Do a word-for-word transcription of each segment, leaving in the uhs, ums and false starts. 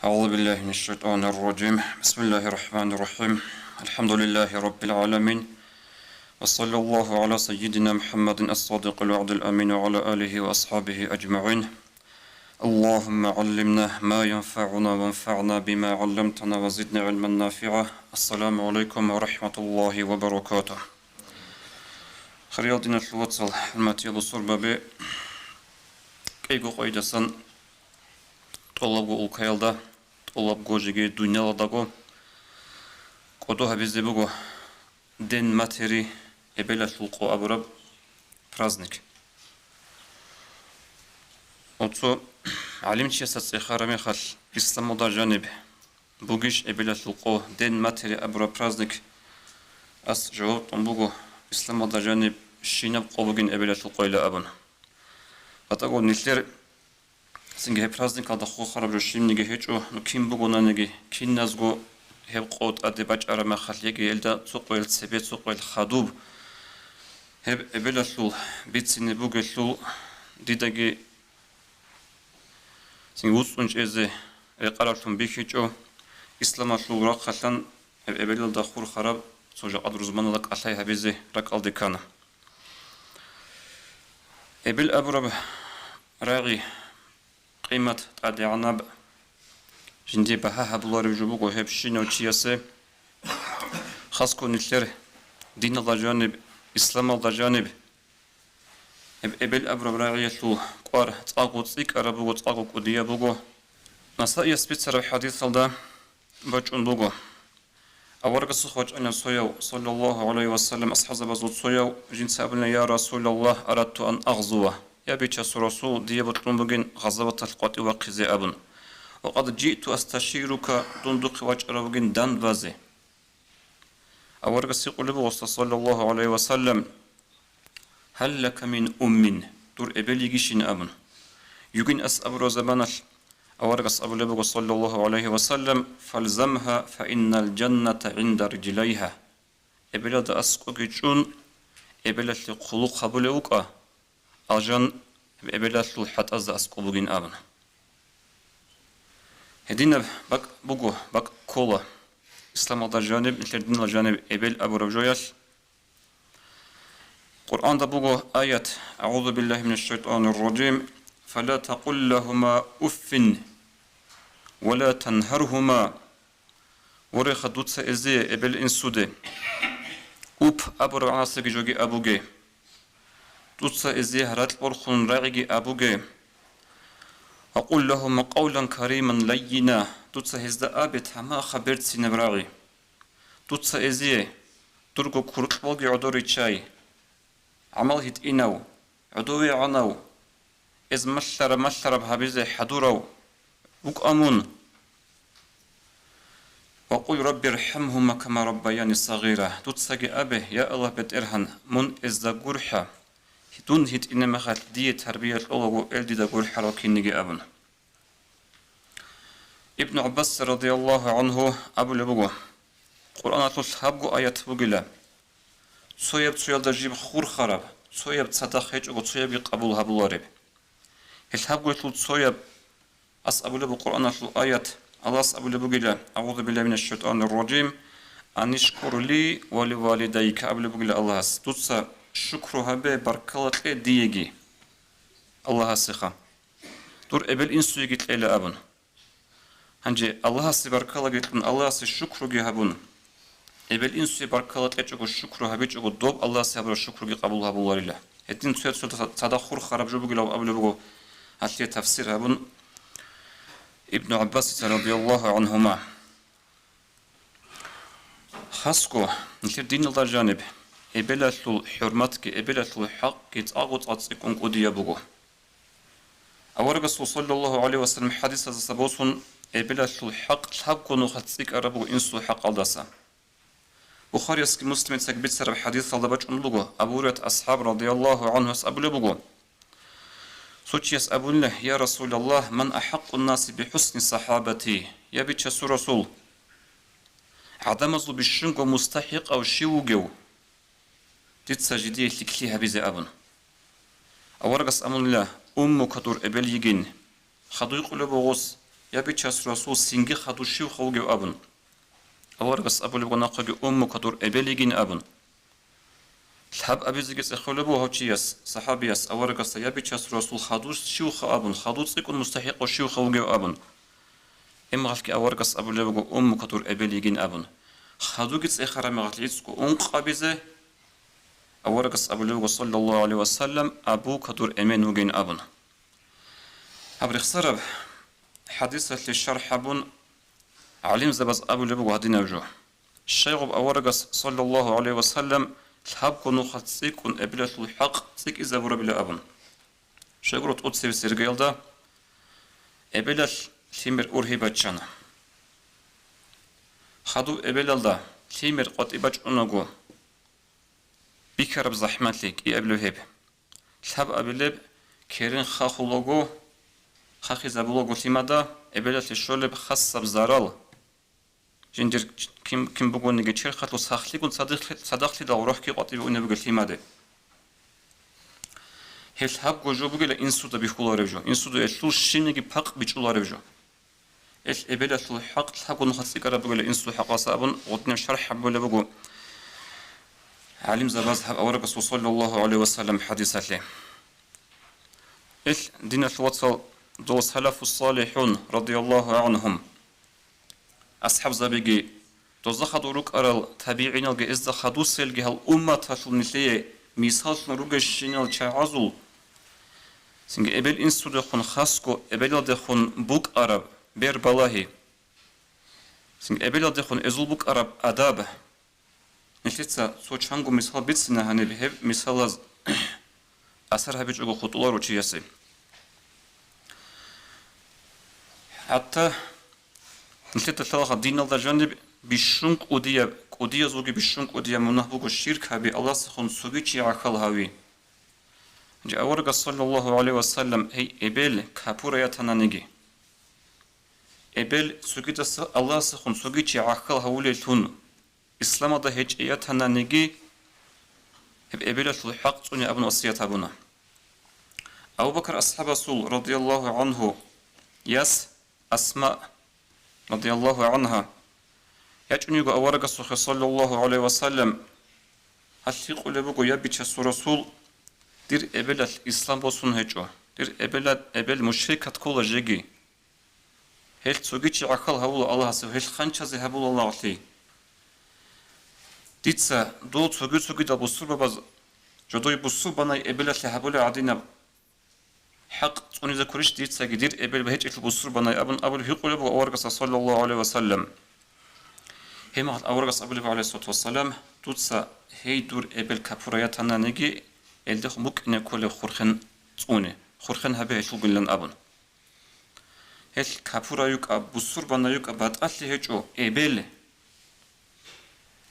أعوذ بالله من الشيطان الرجيم. بسم الله الرحمن الرحيم. الحمد لله رب العالمين. وصلى الله على سيدنا محمد الصادق الوعد الأمين وعلى آله وأصحابه أجمعين. اللهم علمنا ما ينفعنا وانفعنا بما علمتنا وزدنا علما نافعا. السلام عليكم ورحمة الله وبركاته. Хириял диналъул вацал, хӀурматиял бусурбаби, кӀиго къойдасан тӀолабго улкаялда, тӀолабго жеги дуниялалдаго кӀодо гьабизе буго День матери, эбелалъул къо абураб праздник. Оцо гӀалимчиясда цӀехараб мехалъ, исламалда жаниб бугищ эбелалъул къо, День матери абураб праздник? Ас жаваб кьун буго, исламалда жаниб щинаб къо бугин эбелалъул къойила абун. БатӀаго нилъер цинги гьеб праздникалда хурхараб жо щибниги гьечӀо, ну кин бугонаниги, киназго гьеб къо тӀаде бачӀараб мехалъ яги гьелда цо къоял цебе, цо къоял хадуб, гьеб эбелалъул бицине бугелъул, дидаги цинги вуцӀцӀун чӀезе рекъараллъун бихьичӀо, исламалъул рахъалъан гьеб эбелалда хурхараб цо жакъа рузманалда кӀалъай гьабизе ракӀалде ккана. Эбел абураб рагӀи къимат тӀадегӀанаб, жиндие багьа гьабуларев жо буго гьеб щинав чиясе, хасго нилъер диналда жаниб, исламалда жаниб. Гьеб эбел абураб рагӀиялъул кӀвар цӀакъго цӀикӀкӀараб буго, цӀакъго кӀудияб буго. Насаияс бицараб хӀадисалда бачӀун буго. Аварагасухъ вачӀана цояв, саллаллагьу гӀалайгьи ва саллам, асхӀабзабазул цояв, жинца абуна: «Я Расулаллагь, арадту ан агъзува». Я Бичасул Расул, дие бокьун бугин гъазаваталъ къватӀив вахъизе абун. «Ва къад жиъту асташирука», дун духъе вачӀарав вугин дандбазе. Аварагас гьикъулеб буго, саллаллагьу гӀалайгьи ва саллам: «Гьал лака мин уммин?» Дур эбел йигищин абун. Югин ас абураб заманалъ аварагас абулеб буго, саллаллагьу гӀалайгьи ва саллам: «Фалзамгьа, фа иннал жанната гӀинда рижилайгьа». Эбелалда аскӀоги чӀун, эбелалъе хъулухъ гьабулев вукӀа, алжан эбелалъул хӀатӀазда аскӀоб бугин абун. Гьединаб бакӀ буго, бакӀ ккола исламалда жаниб, нилъер диналда жаниб эбел абураб жоялъ. Къуръанда буго аят: «АгӀузу биллагьи минаш шайтӀанир ражим. Фала такъул лагьума уффин ва ла танхаргьума». Вореха, дуца эзие, эбел-инсуде, уп абураб гӀанасаги жоги абуге. Дуца эзие гьаракь борхун рагӀиги абуге. «Ва къул лагьума къавлан кариман лаййина». Дуца гьезда абе тамаха берцинаб рагӀи. Дуца эзие, дурго куркьбалги гӀодоричай, гӀамал гьитӀинав, гӀодовегӀанав, эз малъараб-малъараб гьабизе хӀадурав вукӀа мун. «Ва къул рабби рхӀамгьума кама раббаяни сагъира». Дуцаги абе: «Я Аллагь БетӀергьан, мун эзда гурхӀа, дун гьитӀинаб мехалъ дие тарбия кьолаго эл дида гурхӀарал кинниги», абун. Ибн ГӀаббас радияллагьу гӀангьу абулеб буго: Къуръаналъулъ гьабго аят бугила, цояб-цоялда жиб хурхараб, цояб цадахъ гьечӀого, цоябги къабул гьабулареб. Гьел гьабгоялъул цояб, ас абулеб буго Къуръаналъул аят, Аллагьас абулеб бугила: «АгӀузу биллагьи минаш шайтӀанир ражим. Анишкур ли ва ли валидайка», абулеб бугила Аллагьас: «Дуца шукру гьабе, баркала кье диеги», Аллагьасеха. «Дур эбел-инсуеги кьела», абун. Гьанже Аллагьасе баркалаги кьун, Аллагьасе шукруги гьабун, эбел-инсуе баркала кьечӀого, шукру гьабичӀого, доб Аллагьасе гьабураб шукруги къабул гьабуларила. Гьедин цояцул цадахъ хурхараб жо бугилан абулеб буго, гьалъие тафсир гьабун, Ибну ГӀаббасица радияллагьу гӀангьума. Хасго, нилъер диналда жаниб, эбелалъул хӀурматги, эбелалъул хӀакъги цӀакъго-цӀакъ цӀикӀкӀун кӀудияб буго. Аварагасул саллаллагьу гӀалайгьи ва саллам хӀадисаздаса босун, эбелалъул хӀакъ лъабго нухалъ цӀикӀкӀараб буго инсул хӀакъалдаса. Бухариясги Муслимицаги бицараб хӀадисалда бачӀун буго, Абу Гьурайрат асхӀаб радияллагьу гӀангьуяс абулеб буго: Цо чияс абунила: «Я Расулаллагь, ман ахӀакъун наси бихӀусни сахӀабати?» Я Бичасул Расул, гӀадамазул бищунго мустахӀикъав щив вугев дица жидее лъикӀлъи гьабизе абун. Аварагас абунила: «Уммука, дур эбел йигин». Хадуй къулеб буго гъос, я Бичасул Расул, цинги хадув щивха вугев абун. Аварагас абулеб буго нахъеги, Уммука, дур эбел йигин абун. Лъаб абизеги цӀехолеб буго гьав чияс, сахабияс, аварагасда, я Бичасул Расул, хадув щивха абун, хадув цӀикӀкӀун мустахӀикъав щивха вугев абун. Гьебмехалъги аварагас абулеб буго, Уммука, дур эбел йигин абун. Хадувги цӀехараб мехалъ гӀицӀго ункъабизе, аварагас абулеб буго, саллаллагьу гӀалайгьи ва саллам, Абука, дур эмен вугин абун. Гьаб рехсараб хӀадисалъе шархӀ гьабун, гӀалимзабаз абулеб буго гьадинаб жо: щайгъуб аварагас, саллаллагьу гӀалайгьи ва саллам, лъабго нухалъ цӀикӀкӀун эбелалъул хӀакъ цӀикӀкӀизабурабила абун. Щайгуро тӀоцебесеб иргаялда эбелалъ лъимер ургьи баччана. Хадуб эбелалда лъимер къватӀи бачӀунаго, бихьараб захӀмалъи кӀиабилеб гьеб. Лъаб абилеб, керен хахулаго, хахизабулаго лъимада, эбелалъе щолеб хасаб зарал. Жиндир кин, кин бугониги черхалъул сахлъигун цадахъ-, цадахълъидал рохьги къватӀибе унеб бугеб лъимаде. Гьеб лъабго жо бугила инсуда бихьулареб жо, инсуда гьелъул щибниги пакъ бичӀчӀулареб жо. Гьел эбелалъул хӀакъ лъабго нухалъ цӀикӀкӀараб бугила инсул хӀакъалъа абун, гъодинаб шархӀ гьабулеб буго гӀалимзабаз гьаб аварагасул, саллаллагьу гӀалайгьи ва саллам, хӀадисалъе. Гьел, диналъул вацал, дол салафус салихӀун, радияллагьу гӀангьум, асхӀабзабиги, дозда хадур рукӀарал табигӀиналги, гьезда хадусаялги гьал умматалъул нилъее мисаллъун ругелщинал чагӀазул, цинги эбел-инсудехун, хасго эбелалдехун букӀараб бер-балагьи, цинги эбелалдехун эзул букӀараб адаб. Нилъеца цо чанго мисал бицина гьаниб, гьеб мисалаз асар гьабичӀого хутӀуларо чиясе. ХӀатта нилъеда лъалаха диналда жаниб бищун кӀудияб, кӀудиязулги бищун кӀудияб мунагь буго ширк гьаби, Аллагьасехун цоги чи гӀахьал гьави. Гьанже аварагас, саллаллагьу гӀалайгьи ва саллам, гьей эбел капур ятананиги, эбел цогидаса Аллагьасехун цоги чи гӀахьал гьавулеллъун, исламалда гьечӀей ятананиги, гьеб эбелалъул хӀакъ цӀуне абун васият гьабуна. Абу Бакр асхӀабасул, радияллагьу гӀангьу, яс Асма, радияллагьу гӀангьа, ячӀун йиго аварагасухъе, саллаллагьу гӀалайгьи ва саллам, гьалъ гьикъулеб буго: «Я Бичасул Расул, дир эбелалъ ислам босун гьечӀо, дир эбела-, эбел мушрикат ккола жеги. Гьелъ цоги чи гӀахьал гьавула Аллагьасе, гьелъ хъанчазе гьабула лагълъи. Дица дол цоги-цогидал бусурбабаз жодой бусурбанай эбелалъе гьабулеб гӀадинаб хӀакъ цӀунизе ккурищ дицаги дир эбел гьечӀелъул бусурбанай?» абун абулеб гьикъулеб буго аварагасда, саллаллагьу гӀалайгьи ва саллам. Гьебмехалъ аварагас абулеб, гӀалайгьиссалату вассалам: «Дуца гьей дур эбел капур ятананиги, гьелдехун букӀине кколеб хурхен цӀуне, хурхен гьабе гьелъулгилан», абун. Гьелъ капурайукӀа, бусурбанайукӀа, батӀалъи гьечӀо эбел,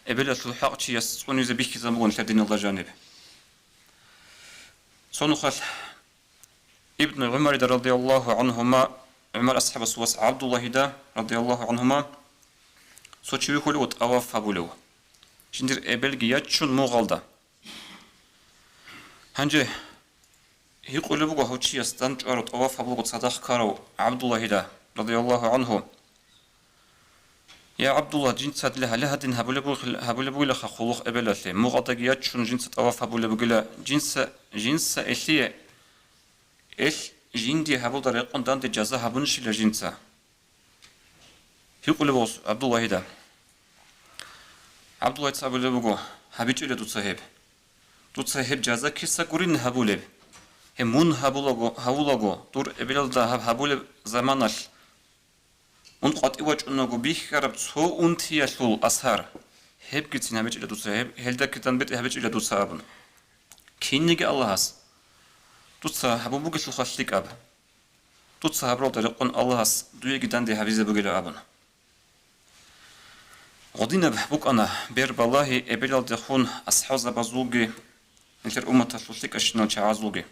эбелалъул хӀакъ чияс цӀунизе бихьизабугун нилъер диналда жаниб. Цо нухалъ Ибну ГӀумарида, радияллагьу гӀангьума, ГӀумар асхӀабасул вас ГӀабдуллагьида, радияллагьу гӀангьума, цо чи вихьулев ва тӀаваф гьабулев, жиндир эбелги ячун мугъалда. Гьанже гьикъулеб буго гьав чияс, дандчӀварав, тӀаваф гьабулго цадахъ ккарав ГӀабдуллагьида, радияллагьу гӀангьу: «Я ГӀабдуллагь, жинца дила гьале гьадин гьабулеб бугел-, гьабулеб бугелаха хъулухъ эбелалъе, мугъадаги ячун жинца тӀаваф гьабулеб бугила, жинца, жинца элъие, элъ жиндие гьабулда рекъон данде жаза гьабунищила жинца?» Гьикъулеб гъос ГӀабдуллагьида. ГӀабдуллагьица абулеб буго: «ГьабичӀила дуца гьеб. Дуца гьеб жаза киса гурин гьабулеб? Гьеб мун гьабулаго, гьавулаго, дур эбелалда гьаб гьабулеб заманалъ мун къватӀив вачӀунаго бихьараб цо унтиялъул асар, гьебгицин гьабичӀила дуца, гьеб, гьелда кидан бетӀи гьабичӀила дуца», абун. Кинниги Аллагьас дуца гьабун бугелъулха лъикӀаб. Дуца гьабуралда рекъон Аллагьас дуеги данде гьабизе бугила абун. Гъодинаб букӀана бер-балагьи эбелалдехун асхӀабзабазулги, нилъер умматалъул лъикӀащинал чагӀазулги.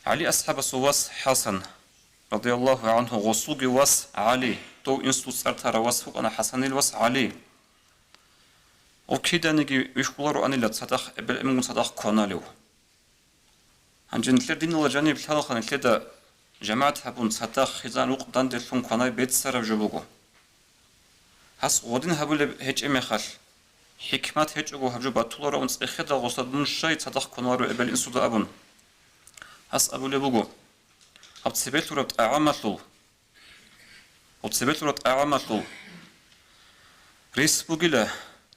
ГӀали асхӀабасул вас ХӀасан, радияллагьу гӀангьу, гъосулги вас ГӀали, дов инсул цӀар тарав вас вукӀана ХӀасанил вас ГӀали. Гъов киданиги вихьулароанила цадахъ, эбел-, эменгун цадахъ кваналев. Гьанже нилъер диналда жаниб лъалаха нилъеда жамагӀат гьабун, цадахъ хъизан рукъ данделъун кванай беццараб жо буго. Гьас гъодин гьабулеб гьечӀеб мехалъ, хӀикмат гьечӀого гьаб жо батуларавун цӀехеда гъосда дун щай цадахъ кванаро эбел-инсуда абун. Гьас абулеб буго, гьаб цебелъураб тӀагӀамалъул, гьаб цебелъураб тӀагӀамалъул рес бугила,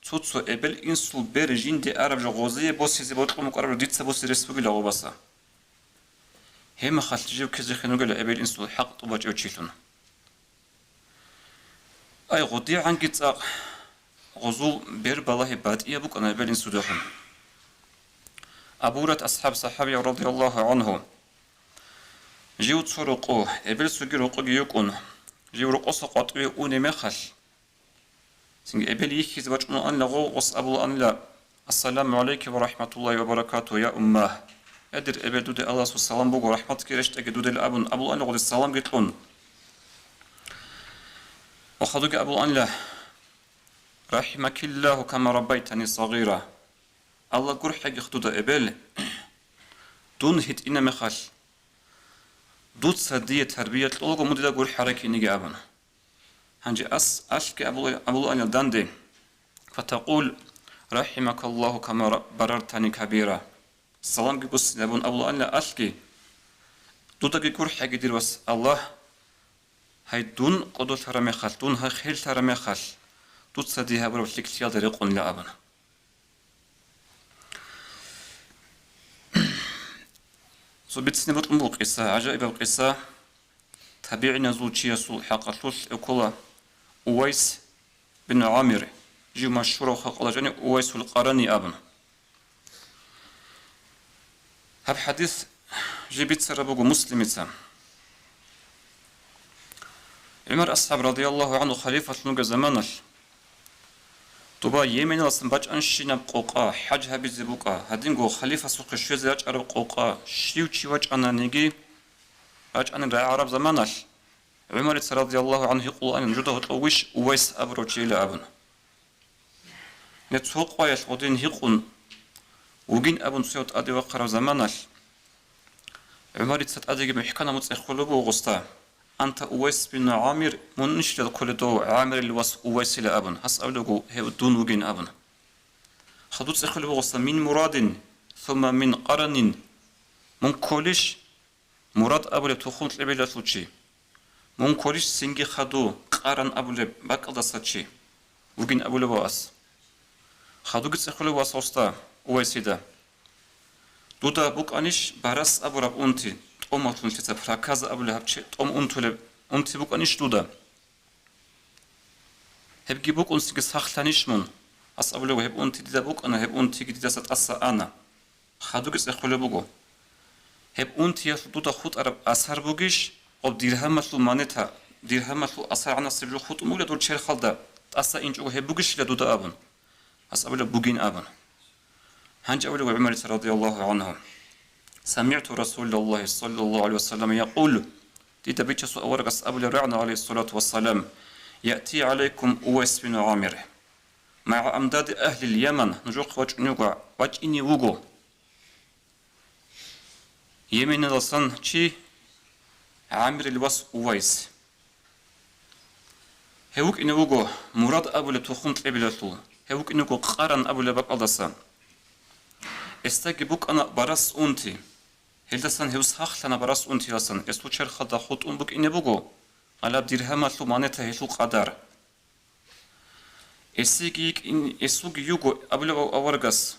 цо-цо эбел-инсул бер жинде араб жо гъозие босизе бокьун букӀараб жо дица босизе рес бугила гъобаса. Гьеб мехалъ жив ккезехъин вугила эбел-инсул хӀакъ тӀубачӀев чилъун. Ай, гъодигӀанги цӀакъ гъозул бер балагьи батӀияб букӀана эбел-инсудехун. Абу Гьурайрат асхӀаб, сахӀабияв, радияллагьу гӀанхӀу, жив цо рокъо, эбел цоги рокъоги йукӀун, жив рокъоса къватӀиве унеб мехалъ, цинги эбел йихьизе бачӀунанила гъов, гъос абулаанила: «Ассаламу гӀалайки ва рахӀматуллагьи ва баракатугьу, я уммагь». Я дир эбел, дуде Аллагьасул салам буго, рахӀматги рещтӀаги дудел абун, абулаанила гъоде саламги кьун. Ва хадуги абулаанила: «РахӀимакиллагьу кама раббайтани сагъира». Аллагь гурхӀегихъ дуда, эбел, дун гьитӀина мехалъ, дуца дие тарбия кьолаго мун дида гурхӀарай киниги абун. Гьанже ас алъги абула-, абулаанила данде: «Фатакъул: РахӀимакаллагьу кама ра-, барартани кабира». Саламги буссинабун абулаанила алъги, дудаги гурхӀеги, дир вас Аллагь, гьай дун кӀодолъараб мехалъ, дун гьай херлъараб мехалъ, дуца дие гьабураб лъикӀлъиялда рекъунила абун. Цо бицине бокьун буго къиса, гӀажаибаб къиса. ТабигӀиназул чиясул хӀакъалъулъ эвккола Увайс бин ГӀамир, жив машгьурав халкъалда жанив Увайсул Къарани абун. Гьаб хӀадис жиб бицараб буго Муслимица. ГӀумар асхӀаб, радияллагьу гӀанхӀу, халифалъун вугеб заманалъ, доба Йеменалдасан бачӀанщинаб къокъа, хӀаж гьабизе букӀа, гьадинго халифасухъе щвезе рачӀараб къокъа, щив чи вачӀананиги, рачӀанил рагӀараб заманалъ, ГӀумарица, радияллагьу гӀанхӀу, гьикъулаанила: «Нужеда гьоркьов вищ Увайс абурав чийила?» абун. Гьеб цо къоялъ гъодин гьикъун вугин абун цояв тӀаде вахъараб заманалъ, ГӀумарица тӀадеги мухӀканаб цӀехолеб буго гъосда: «Анта Увайс бин ГӀамир, мунищила кколеб дов ГӀамирил вас Увайсила?» абун, гьас абулеб буго: «Гьев дун вугин», абун. Хадуб цӀехолеб буго гъосда: «Мин Мурадин, сумма мин Къаранин, мун кколищ Мурад абулеб тухум-кьабилалъул чи, мун кколищ цинги хаду Къаран абулеб бакӀалдаса чи вугин?» абулеб ва ас. Хадуги цӀехолеб ва ас гъосда, Увайсида: «Дуда букӀанищ барас абураб унти, тӀомалъун лъица проказа абулеб гьаб чи, тӀом унтулеб унти букӀанищ дуда? Гьебги букӀунсиги сахлъанищ мун?» Ас абулеб: «Гьеб унти дида букӀана, гьеб унтиги дидаса тӀаса ана». Хадуги цӀехолеб буго: «Гьеб унтиялъул дуда хутӀараб асар бугищ, гъоб диргьамалъул монета, диргьамалъул асар гӀанасеб жо хутӀун бугила дур черхалда, тӀаса инчӀого гьеб бугищила дуда?» абун. Ас абулеб: «Бугин», абун. Гьанже абулеб ГӀумарица, радияллагьу гӀанхӀу: «СамигӀту Расулаллагьи саллаллагьу гӀалайгьи ва саллам якъул», дида бичасул аварагас абулеб рагӀана, гӀалайгьиссалату вассалам: «Яъти гӀалайкум Увайс бин ГӀамир магӀа амдади агьлил Яман, нужехъе вачӀунев вуго, вачӀине вуго Йеменалдасан чи, ГӀамирил вас Увайс. Гьев вукӀине вуго Мурад абулеб тухум-кьабилалъул, гьев вукӀине вуго Къаран абулеб бакӀалдаса. Гьесдаги букӀана барас унти. Гьелдасан гьев сахлъана барас унтиялдасан, гьесул черхалда хутӀун букӀине буго гьалаб диргьамалъул монета гьелъул къадар. Гьесиги йикӀин, гьесулги йиго абулеб аварагас: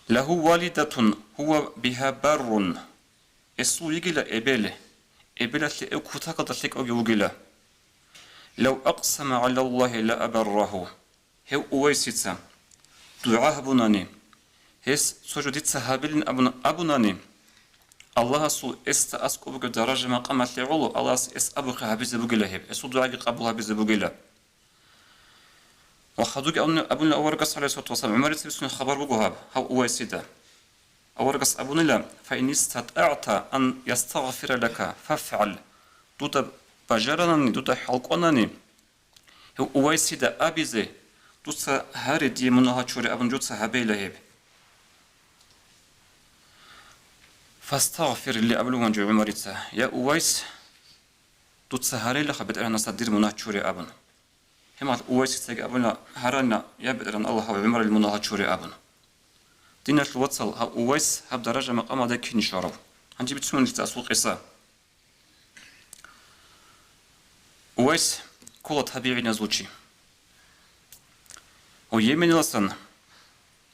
Лагьу валидатун гьува бигьа баррун. Гьесул йигила эбел, эбелалъе гьев кутакалда лъикӀавги вугила. Лав акъсама гӀалаллагьи ла абаррагьу». Гьев Увайсица дугӀа гьабунани, гьес цо жо дица гьабилин абун абунани, Аллагьасул гьесда аскӀоб бугеб даража-макъамалъе гӀоло Аллагьас гьес абухъе гьабизе бугила гьеб, гьесул дугӀаги къабул гьабизе бугила. Ва хадуги абуни-, абунила аварагас, гӀалайгьиссалату вассалам, ГӀумарица бицунеб хабар буго гьаб, гьав Увайсида. Аварагас абунила: «Фа ин истатӀагӀта ан ястагъфира лака, фафгӀал». Дуда бажаранани, дуда хӀалкӀванани, гьев Увайсида абизе, дуца гьаре, дие мунагь гьачуре абун, дуца гьабейила гьеб. «Фастагъфир ли», — абулев ванчӀо ГӀумарица, — «Я Увайс, дуца гьарилаха БетӀергьанасда дир мунагь чуре», — абун. Гьебмехалъ Увайсицаги абуна, гьарана: «Я БетӀергьан Аллагь, гьав ГӀумарил мунагь чуре», — абун. Диналъул вацал, гьав Увайс гьаб даража-макъамалда кин щварав? Гьанже бицунелъул асул къиса. Увайс ккола табигӀиназул чи. Ва Йеменаласан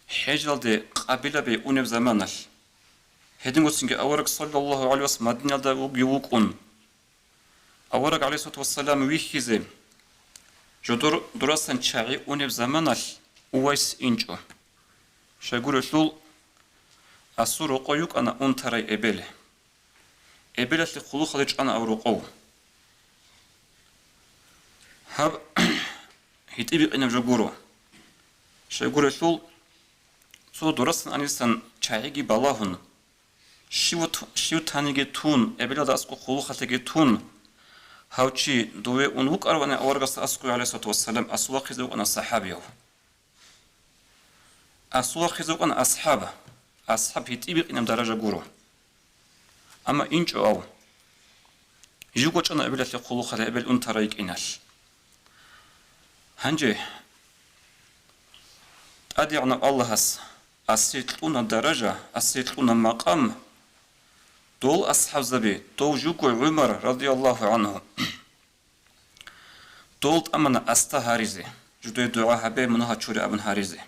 хӀежалде къабилабе унеб заманалъ, гьедингоцинги авараг, саллаллагьу гӀалайгьи вассалам, Мадиналда вугев вукӀун, авараг, гӀалайгьиссалату вассалам, вихьизе жодор дурасан чагӀи унеб заманалъ Увайс инчӀо. Щайгурелъул, асул рокъов йукӀана унтарай эбел. Эбелалъе хъулухъалде чӀана гьав рокъов. Гьаб гьитӀи бикъинаб жо гуро. Щайгурелъул, цо дурасан анисан чагӀиги балагьун, щив, щив таниги тун, эбелалда аскӀов хъулухъалъеги тун, гьав чи дове ун вукӀаравани аварагасда аскӀове, гӀалайгьиссалату вассалам, асул вахъизе вукӀана сахӀабияв. Асул вахъизе вукӀана асхӀаб. АсхӀаб гьитӀи бикъинаб даража гуро. Амма инчӀо ав. Живго чӀана эбелалъе хъулухъалъе эбел унтарай йикӀиналъ. Гьанже ТӀадегӀанав Аллагьас асие кьуна даража, асие кьуна макъам дол асхӀабзаби, дов живго ГӀумар, радияллагьу гӀангьу. Дол тӀамана аста гьаризе, жидее дугӀа гьабе, мунагь чуре абун гьаризе.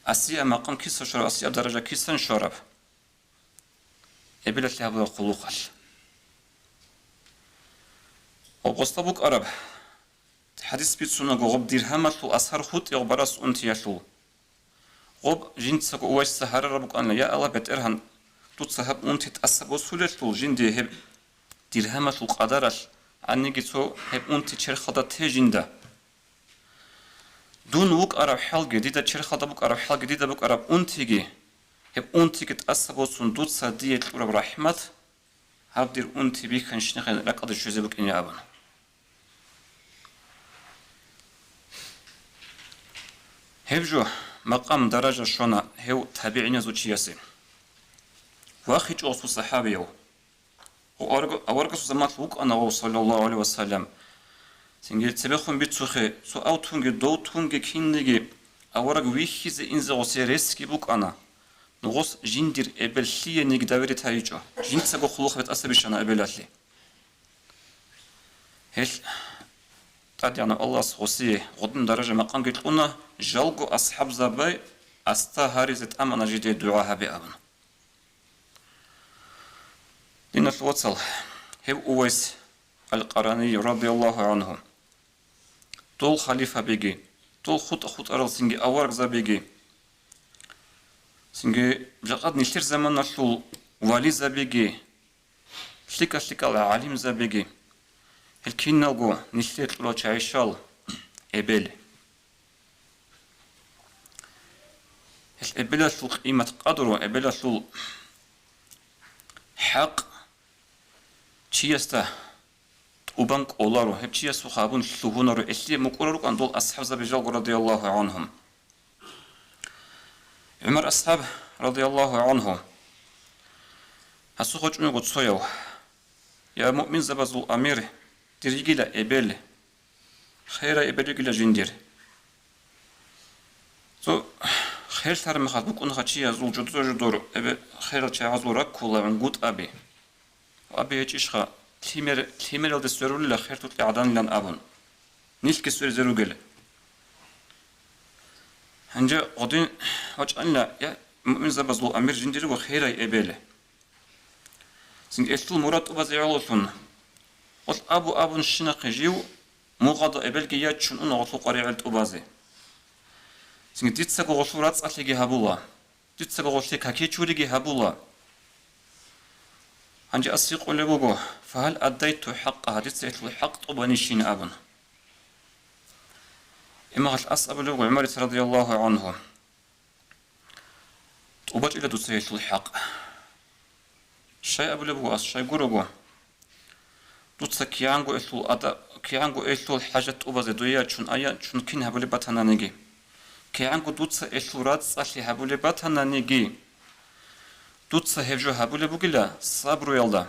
Асияб макъам киса щвараб, асияб даража кисан щвараб? Эбелалъе гьабураб хъулухъалъ. Гъоб гъосда букӀараб хӀадис бицунаго, гъоб диргьамалъул асар хутӀи гъоб барас унтиялъул. Гъоб жинцаго Увайсица гьарараб букӀана: «Я Аллагь, БетӀергьан, дуца гьаб унти тӀаса босулелъул жинде гьеб диргьамалъул къадаралъ гьаниги цо гьеб унти черхалда те жинда. Дун вукӀараб хӀалги, дида черхалда букӀараб хӀалги, дида букӀараб унтиги, гьеб унтиги тӀаса босун, дуца дие кьураб рахӀмат, гьаб дир унти бихьанщинахъе ракӀалде щвезе букӀине», — абун. Гьеб жо макъам-даража щвана гьев табигӀиназул чиясе. ВахичӀо гъосул сахӀабияв. Гъо-, авараг-, аварагасул заманалъ вукӀана гъов, саллаллагьу гӀалайгьи вассалам. Цинги цебехун бицухъе, цо ав тунги, дов тунги, кинниги авараг вихьизе инзе гъосие ресги букӀана. Нугъос жиндир эбел лъиениги давери тайичӀо. Жинцаго хъулухъ бетӀаса бищана эбелалъе. Гьелъ ТӀадегӀанав Аллагьас гъосие гъодин даража-макъамги кьуна, жалго асхӀабзабай аста гьаризе тӀамана жидее дугӀа гьабе абун. Диналъул вацал, гьев Увайс ал-Къарани радияллагьу гӀангьу, дол халифабиги, дол хутӀа-хутӀарал цинги аварагзабиги, цинги жакъа нилъер заманалъул вализабиги, лъикӀа-лъикӀал гӀалимзабиги, гьел киналго нилъее кьурал чагӀи щал эбел. Гьел эбелалъул къимат-къадру, эбелалъул хӀакъ чиясда тӀубан кӀоларо, гьеб чиясухъ гьабун лъугьунаро, гьелъие мукӀурал рукӀана дол асхӀабзаби жалго радияллагьу гӀангьум. ГӀумар асхӀаб радияллагьу гӀангьу гьасухъ вачӀун вуго цояв: «Я муъминзабазул амир, дир йигила эбел, херай эбел йигила жиндир». Цо херлъараб мехалъ букӀунаха чиязул жодор-жодор эбе-, херал чагӀазул раккула гӀунгутӀаби. Аби гьечӀищха, лъимер-, лъимералде сверулила херлъукье гӀаданилан абун. Нилъги сверзе ругел. Гьанже гъодин вачӀанила, я муъминзабазул амир, жиндир вуго херай эбел. Цинги гьелъул мурад тӀубазе гӀололъун, гъолъ абу-абунщинахъе жив мугъалда эбелги ячун уна гъолъул къваригӀел тӀубазе. Цинги дицаго гъолъул рацӀцӀалъиги гьабула. Дицаго гъолъие какичуриги гьабула. Гьанже ас гьикъулеб буго: «Фагьал аддайту хӀакъагьа, дица гьелъул хӀакъ тӀубанищин?» — абун. Имагьалъ ас абулеб буго ГӀумарица радияллагьу гӀангьу: «ТӀубачӀила дуца гьелъул хӀакъ». Щай абулеб буго ас, щай гурого? Дуца кигӀанго элъул ада-, кигӀанго элъул хӀажат тӀубазе дуе ячун, ая чун кин гьабулеб батананиги, кигӀанго дуца элъул рацӀцӀалъи гьабулеб батананиги, Дуца гьеб жо гьабулеб бугила сабруялда.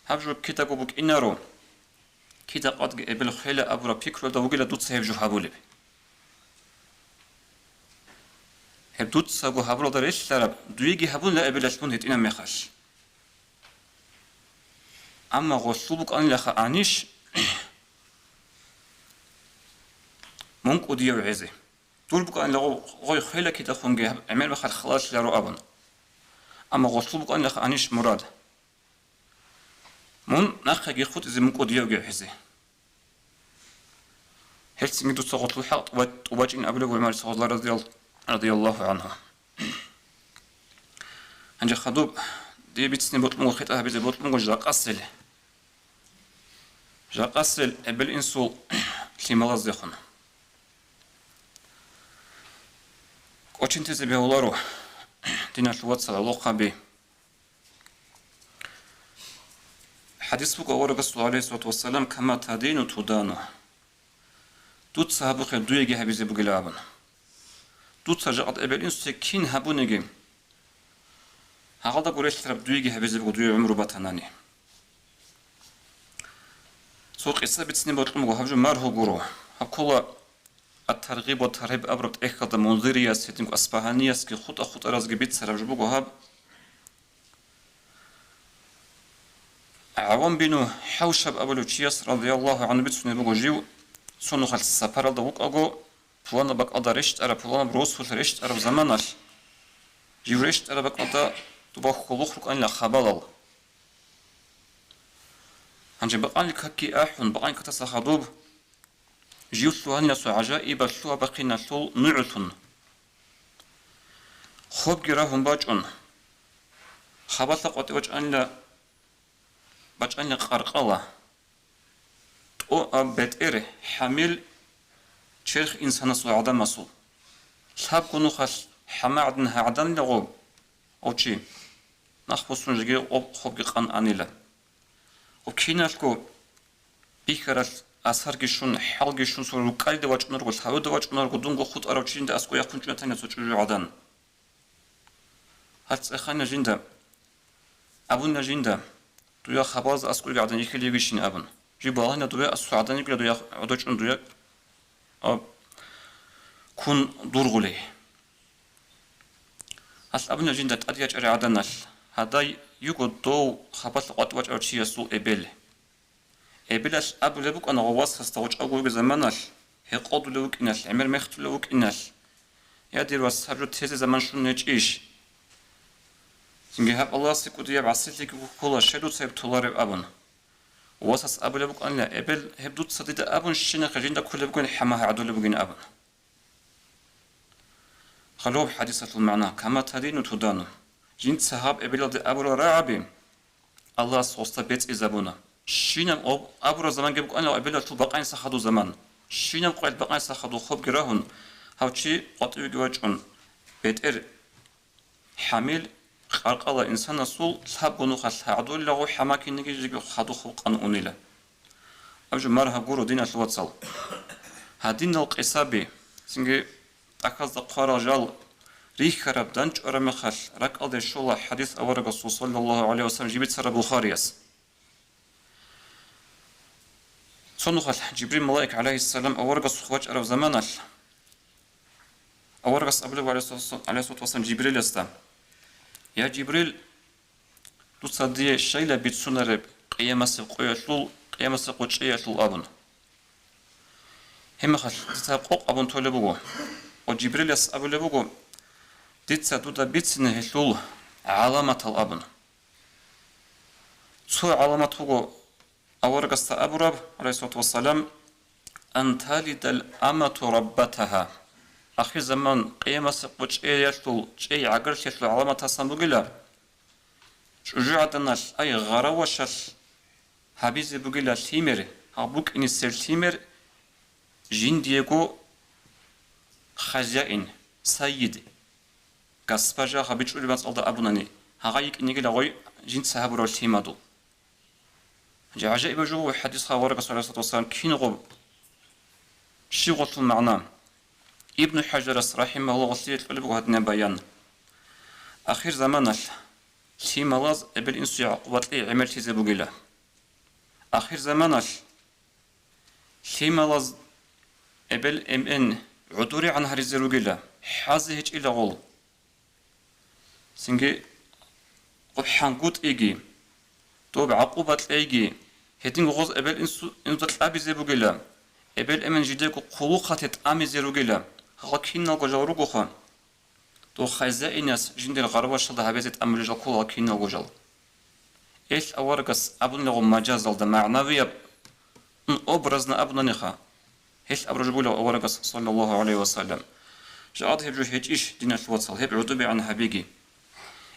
Гьаб жо кидаго букӀинаро, кида къадги эбел хвела абураб пикруялда вугила дуца гьеб жо гьабулеб. Гьеб дуцаго гьабуралда релълъараб, дуеги гьабуна эбелалъ мун гьитӀинаб мехалъ. Амма гъолъул букӀанилаха анищ, мун кӀудияв гӀезе. Дур букӀанила гъо-, гъой хвела кидахунги гьаб гӀемер мехалъ халалъиларо абун. Амма гъолъул букӀанилаха анищ мурад. Мун нахъеги хутӀизе мун кӀудиявги гӀезе. Гьелцинги дуца гъолъул хӀакъ тӀуба-, тӀубачӀин абулеб ГӀумар Сагъузла радиял-, радияллагьу гӀанху. Гьанже хадуб, дие бицине бокьун буго, хитӀа гьабизе бокьун буго жакъасел. Жакъасел эбел-инсул лъималаздехун. КӀочинтезе бегьуларо, диналъул вацал, гӀолохъаби. ХӀадис буго аварагасул, гӀалайгьиссалату вассалам, «Кама тадину тудану». Дуца гьабухъе дуеги гьабизе бугила абун. Дуца жакъа эбел-инсуе кин гьабуниги, гьагъалдаго релълъараб дуеги гьабизе буго дуе гӀумру батанани. Цо къиса бицине бокьун буго, гьаб жо маргьу гуро. Гьаб ккола Ат-Таргъиб ва Таргьиб абураб тӀехьалда Мунзирияс, гьединго Асбагьаниясги хутӀа-хутӀаразги бицараб жо буго гьаб. ГӀаввам бину ХӀавшаб абулев чияс, радияллагьу гӀанху, бицунеб буго жив, цо нухалъ сапаралда вукӀаго, пуланаб бакӀалда рещтӀараб, пуланаб росулъ рещтӀараб заманалъ, жив рещтӀараб бакӀалда дуба хьулухъ рукӀанила хабалал. Гьанже бакъанил какги ахӀун, бакъанил катаса хадуб, жив лъугьанила цо гӀажаибал лъугьа-бахъиналъул нугӀлъун. Хобги рагьун бачӀун, хабалъа къватӀи бачӀанила, бачӀанила къаркъала. ТӀоаб бетӀер хӀамил черх инсанасул, гӀадамасул. Лъабго нухалъ хӀама гӀадин гьагӀданила гъоб, гъов чи. Нахъ босун жеги гъоб хобги къан анила. Гъоб киналъго бихьарал асарги щун, хӀалги щун, цо рукӀалида вачӀунарго, лъавуда вачӀунарго, дунго хутӀарав чи жинда аскӀов яхъун чӀунатанила цо чӀужугӀадан. Гьал цӀеханила жинда, абунила жинда, дуя хабалазда аскӀовеги гӀадан йихьилевищин абун. Жив балагьанила дуе асул гӀадан йикӀула дуя гӀодочӀун дуя, а, ккун дургъули. Гьалъ абунила жинда тӀаде ячӀарай гӀаданалъ, гьадай йиго дов хабалъа къватӀ вачӀарав чиясул эбел. Эбелалъ абулеб букӀана гъов васасда гъочӀого вугеб заманалъ, гьекъолдулев вукӀиналъ, гӀемер мехтулев вукӀиналъ: «Я, дир вас, гьаб жо тезе заман щун гьечӀищ? Цинги гьаб Аллагьасе кӀудияб гӀасилъиги ккола, щай дуца гьеб толареб?» абун. Васас абулеб букӀанила: «Эбел, гьеб дуца дида абун щинахъе жинда кколеб бугин, хӀама гьагӀдулеб бугин», абун. Хъалиб хӀадисалъул магӀна: «Кама тадину тудану». Жинца гьаб эбелалде абурал рагӀаби Аллагьас гъосда бецӀизабуна. Щинаб об-, абураб заманги букӀанила эбелалъул бакъаниса хадуб заман. Щинаб къоялъ бакъаниса хадуб хобги рагьун, гьав чи къватӀивеги вачӀун, бетӀер хӀамил къаркъала инсанасул лъабго нухалъ гьагӀдуллаго хӀама кинеги жеги хадуб хоб къан унила. Аб жо маргьа гуро, диналъул вацал. Гьадинал къисаби, цинги тӀахьазда хъварал жал рихьараб, дандчӀвараб мехалъ, ракӀалде щола хӀадис аварагасул, саллаллагьу гӀалайгьи вассалам, жиб бицараб Бухарияс. Цо нухалъ Жибрил малаик, гӀалайгьиссалам, аварагасухъ вачӀараб заманалъ, аварагас абулеб, гӀалайгьиссалату вассалам, Жибриласда: «Я Жибрил, дуца дие щайила бицунареб къиямасеб къоялъул, къиямасеб къо чӀеялъул?» абун. Гьеб мехалъ дица къокъ абун толеб буго. Ва Жибрилас абулеб буго: «Дица дуда бицине гьелъул гӀаламатал», абун. Цо гӀаламат буго аварагасда абураб, гӀалайгьиссалату вассалам: «Ан талидал амату раббатагьа». Ахирзаман, къиямасеб къо чӀеялъул, чӀей гӀагарлъиялъул гӀаламатасан бугила, чӀужугӀаданалъ, ай, гъаравашалъ гьабизе бугила лъимер, гьаб букӀинисел лъимер жиндиего хазяин, сайид, госпожа гьабичӀулеб мацӀалда абунани, гьагъа йикӀинигила гъой жинца гьабурав лъимадул. ГӀажаибаб жо буго хӀадисха аварагас, гӀалайгьиссалату вассалам, кинго щиб гъолъул магӀна. Ибну ХӀажарас, рахӀимагьуллагь, гъолъие кьолеб буго гьадинаб баян. Ахир заманалъ Лъималаз эбел-инсуе гӀакъуба кьей гӀемерлъизе бугила. Ахирзаманалъ лъималаз эбел-эмен гӀодорегӀан гьаризе ругила, хӀазе гьечӀила гъол. Цинги гъоб хӀангутӀиги, доб гӀакъуба кьейги, гьединго гъоз эбел-инсуда кьабизе бугила, эбел-эмен жидего хъулухъалъе тӀамизе ругила, гьал киналго жал ругоха. Дов хозяинас жиндир гъарвашалда гьабизе тӀамулел жал ккола гьал киналго жал. Гьелъ аварагас абунилаго мажазалда, магӀнавияб, м, образно абунаниха. Гьелъ абураб жо бугила аварагас, саллаллагьу гӀалайгьи ва саллам. Жакъа гьеб жо гьечӀищ, диналъул вацал, гьеб гӀодобегӀан гьабиги.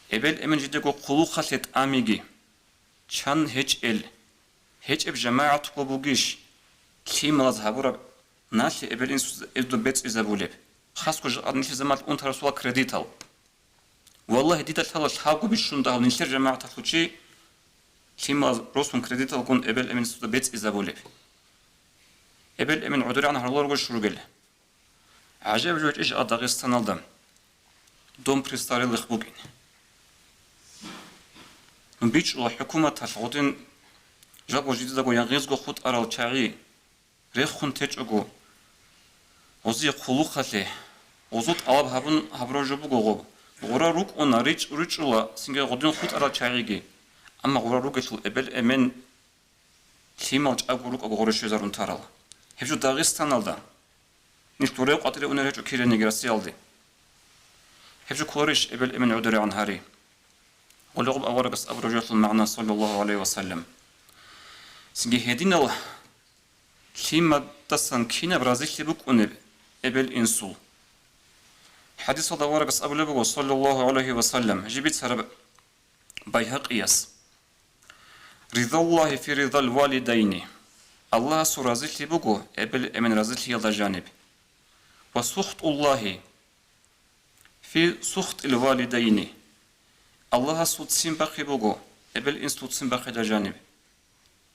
Эбел-эмен жидего хъулухъалъе тӀамиги. Чан гьечӀел, гьечӀеб жамагӀатго бугищ, лъималаз гьабураб налъи эбел-инсуда бецӀизабулеб, хасго жакъа нилъер заманалъ унтарасула кредитал. Валлагьи, дида лъала лъабго бищун дагьав нилъер жамагӀаталъул чи лъималаз росун кредиталгун эбел-эмен цуда бецӀизабулеб. Эбел-эмен гӀодорегӀан гьарулел ругел. ГӀажаиб жо гьечӀищ а Дагъистаналда дом престарелых букӀин. БичӀчӀула хӀукуматалъ гъодин жаго жидедаго янгъизго хутӀарал чагӀи рехун течӀого, гъозие хъулухъалъе, гъозул тӀалаб гьабун гьабураб жо буго гъоб. Гъура рукӀуна, ричӀ-, ричӀула, цинги гъодин хутӀарал чагӀиги. Амма гъура ругелъул эбел-эмен лъимал чӀаго рукӀаго гъура щвезарун тарал. Гьеб жо Дагъистаналда. Нилъ гъура къватӀире унел гьечӀо кирениги Россиялде. Гьеб жо кколарищ эбел-эмен гӀодорегӀан гьари? Гъолеб гъоб аварагас абураб жоялъул магӀна, саллаллагьу гӀалайгьи ва саллам. Цинги гьединал лъимадасан кинаб разилъи букӀунеб эбел-инсул? ХӀадисалда аварагас абулеб буго, саллаллагьу гӀалайгьи ва саллам, жиб бицараб Байгьакъияс: «Ридаллагьи фи ридал валидайни». Аллагьасул разилъи буго эбел-эмен разилъиялда жаниб. «Ва сухтуллагьи фи сухтил валидайни». Аллагьасул ццин бахъи буго эбел-инсул ццин бахъиялда жаниб.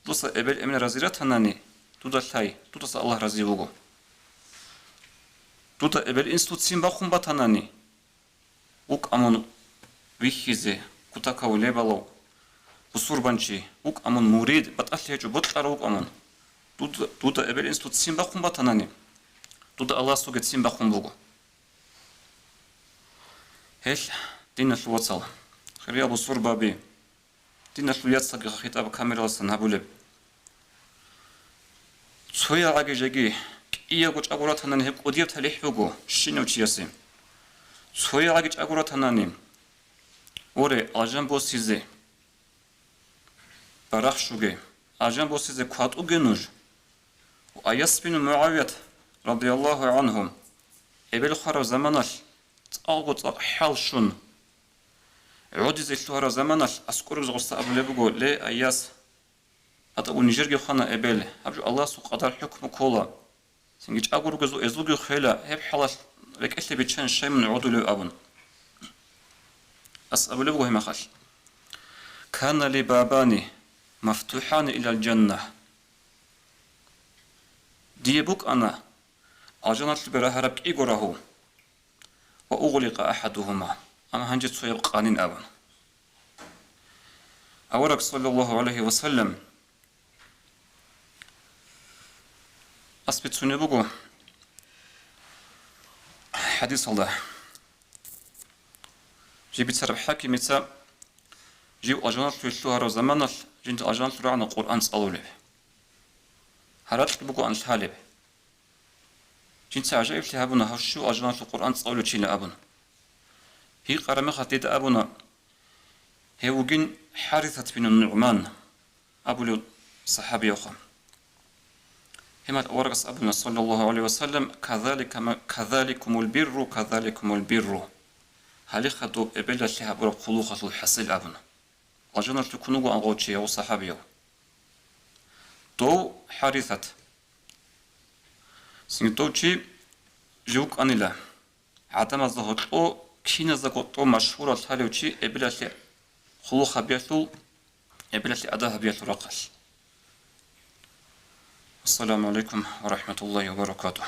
Дуца эбел-эмен рази ратанани, дуда лъай, дудаса Аллагь рази вуго. Дуда эбел-инсул ццин бахъун батанани, вукӀа мун вихьизе кутакав лебалав бусурбанчи, вукӀа мун мурид, батӀалъи гьечӀо, бокьарав вукӀа мун. Дуда, дуда эбел-инсул ццин бахъун батанани, дуда Аллагьасулги ццин бахъун буго. Гьелъ, диналъул вацал, хириял бусурбаби, диналъул яцалги хитӀаб камераласан гьабулеб. ЦоягӀаги жеги кӀиявго чӀаго ратанани гьеб кӀудияб талихӀ буго щинав чиясе. ЦоягӀаги чӀаго ратанани, оре, алжан босизе барахщуге, алжан босизе кватӀуге нуж. Аяс бин МугӀавият, радияллагьу гӀангьу, эбел хвараб заманалъ цӀакъго цӀакъ хӀал щун, гӀодизе лъугьараб заманалъ аскӀор гъоса абулеб буго: «Ле, Аяс, гьатӀа нижерги хвана эбел, гьаб жо Аллагьасул къадар-хӀукму ккола. Цинги чӀаго ругезул эзулги хвела, гьеб хӀалалъ рекӀелъе биччан щай мун гӀодулев», — абун. Ас абулеб буго гьебмехалъ: «Кана ли бабани мафтухӀани илал жанна». Дие букӀана алжаналъубе рагьараб кӀиго рагьу. «Ва угъликъа ахӀадугьума», амма гьанже цояб къанин абун. Авараг, саллаллагьу гӀалайгьи ва саллам, ас бицунеб буго хӀадисалда, жиб бицараб хӀакимица жив алжаналъуве лъугьарав заманалъ жинда алжаналъур рагӀана Къуръан цӀалулеб. Гьаракь бугоан лъалеб. Жинца гӀажаиблъи гьабуна, гьав щив алжаналъув Къуръан цӀалулев чила абун. Гьикъараб мехалъ дида абуна, гьев вугин ХӀарисат бин НугӀман абулев сахӀабиявха. Гьемал аварагас абуна, саллаллагьу гӀалайгьи ва саллам: «Казалика ма-, казаликумул бирру, казаликумул бирру». Гьалихха доб эбелалъе гьабураб хъулухъалъул хӀасил абуна. Алжаналъув ккун вуго ангъав чи, гьав сахӀабияв. Дов ХӀарисат. Цинги дов чи жив вукӀанила гӀадамазда гьоркьо киназдаго тӀо машгьурав лъалев чи эбелалъе хъулухъ гьабиялъул, эбелалъе адаб гьабиялъул рахъалъ. Ассаламу гӀалайкум ва рахӀматуллагьи ва баракатугь.